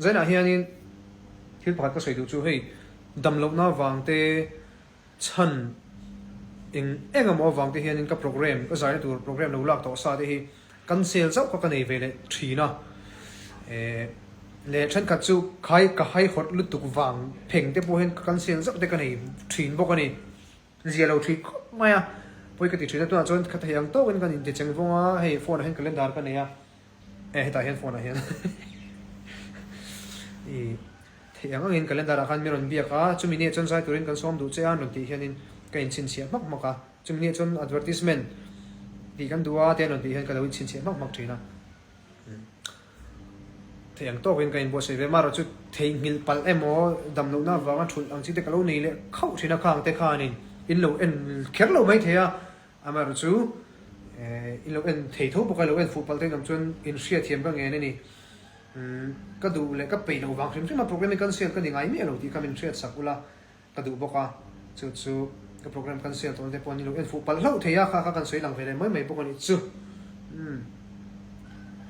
Zainah hianin thil pakhat ka sawi duh chu hei damlohna vang te chhan eng eng emaw avang te hianin ka program ka zaina tur program lo lak tawh sa te hi cancel zauh kha ka nei ve leh thin a. Eh leh thenkhat chu khai ka haihawt lutuk vang pheng te pawh hian ka cancel zauh te ka nei thin bawk a ni. Zia lo thin khawp mai a, pawi ka ti thin a, tunah chuan ka thei ang tawkin kan inti cheng vawng a, hei phone ah hian calendar ka nei a, eh hetah hian phone ah hian i theih ang angin calendar ah khan min rawn biak a, chumi nia chuan zai turin kan sawm duh che a an rawn tih hianin ka inchhinchhiah hmak hmak a, chumi nia chuan advertisement tih kan duh a te an rawn tih hian ka lo inchhinchhiah hmak hmak thin a. Thei ang tawkin ka inbuatsaih ve marawh chu theihnghilh palh emaw damlohna avanga thulh ang chi te ka lo nei leh khauh thin a khang te khanin in lo en kher lo mai thei a, amaherawh chu in lo en thei tho bawk a, lo en fuh palh te in awm chuan in hriatthiam ka ngen a ni. Ka duh leh ka peih loh vang hrim hrim a program hi cancel ka ni ngai miah lo tih kha min hriatsak ula ka duh bawk a, chu chu ka program cancel tawhna te pawh an in lo en fuh palh hlauh thei a, kha kha kan sawi lang ve leh mai mai bawk a nih chu. Umm.